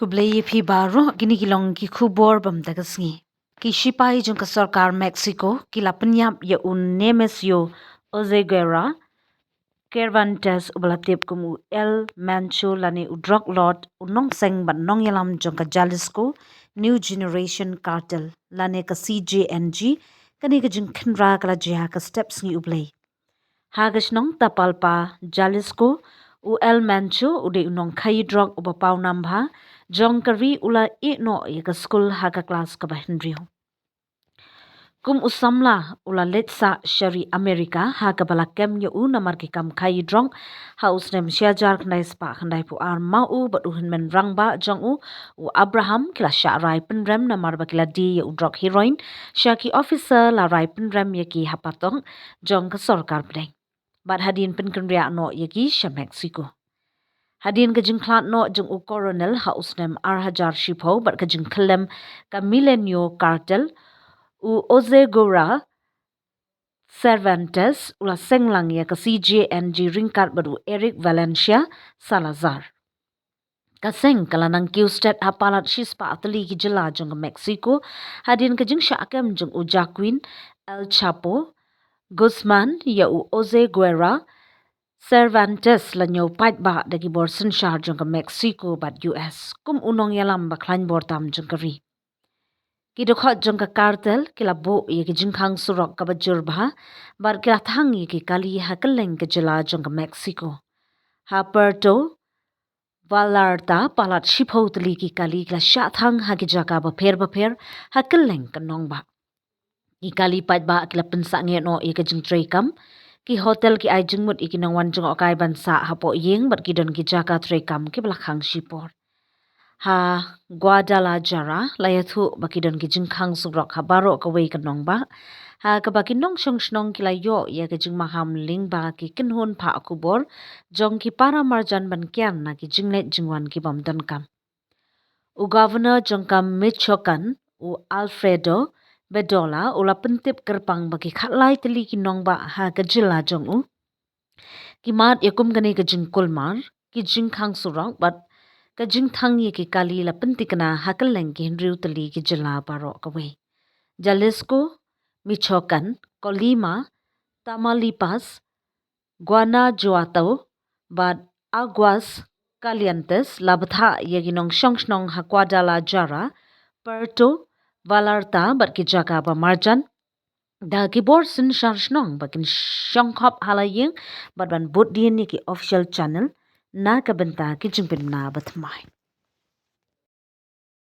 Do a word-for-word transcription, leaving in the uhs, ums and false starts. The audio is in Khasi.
Khublei ïa phi baroh, kine ki long ki khubor bam da ka sngi. Ki shipai jong ka sorkar Mexico ki la pynïap ïa u Nemesio Oseguera Cervantes, uba la tip kum u El Mencho lane u drug lord, u nongseng bad nongïalam jong ka Jalisco New Generation Cartel lane ka C J N G. Kane ka jingkhynra ka la jia ha ka step sngi U Blei. Ha ka shnong Tapalpa, Jalisco, u El Mencho u dei u nongkhaïi drug uba paw nam bha, jong ka ri u la ïeh noh ïa ka skul ha ka klas kaba hynriew. Kum u samla u la leit sah sha ri America, ha kaba la kem ïa u namar ki kam khaïi drug. Ha u snem shi hajar khyndai spah khyndaiphew ar, ma u bad u hynmen rangbah jong u, u Abraham, ki la shah rai pynrem namar ba ki la die ïa u drug heroin sha ki officer la rai pynrem ïa ki ha pateng jong ka sorkar pdeng. Bad hadien pynkynriah noh ïa ki sha Mexico. Hadien ka jingkhlad noh jong u Coronel ha u snem ar hajar shiphew bad ka jingkhyllem ka Milenio Cartel, u Oseguera Cervantes u la seng lang ïa ka C J N G ryngkat bad u Eric Valencia Salazar. Ka seng ka la nang kiew stet ha palat shispah tylli ki jylla jong ka Mexico, hadien ka jingshah kem jong u Joaquin El Chapo Guzman ïa u Oseguera Cervantes, la ñiew paidbah da ki bor synshar jong ka Mexico bad U S kum u nongïalam ba khlaiñ bor tam jong ka ri. Ki dkhot jong ka cartel ki la buh ïa ki jingkhang surok kaba jur bha bad ki la thang ïa ki kali ha kylleng ka jylla jong ka Mexico. Ha Puerto Vallarta palat shiphew tylli ki kali ki la shah thang ha ki jaka bapher bapher ha kylleng ka nongbah. Ki kali paidbah ki la pynsangeh noh ïa ka jingtrei kam. Ki hotel ki ai jingmut ïa ki nongwan jngohkai ban sah hapoh ïing bad ki don ki jaka trei kam kiba la khang shipor. Ha Guadalajara la ïathuh ba ki don ki jingkhang surok ha baroh kawei ka nongbah, ha kaba ki nongshong shnong ki la ïoh ïa ka jingmaham lyngba ki kynhun phah khubor jong ki para marjan ban kiar na ki jingleit jingwan ki bym donkam. U Governor jong ka Michoacan, u Alfredo Bedolla, u la pyntip kyrpang ba ki khatlai tylli ki nongbah ha ka jylla jong u ki mad ïa kum kane ka jingkulmar, ki jingkhang surok bad ka jingthang ïa ki kali la pyntikna ha kylleng ki hynriew tylli ki jylla baroh kawei. Jalisco, Michoacan, Colima, Tamaulipas, Guanajuato bad Aguas Calientes la bthah ïa ki nongshong shnong ha Guadalajara, Puerto Vallarta bad ki jaka ba marjan da ki bor synshar shnong ba kin shong khop ha la ïing bad ban bud dien ïa ki official channel na ka bynta ki jingpynbna ba thymmai.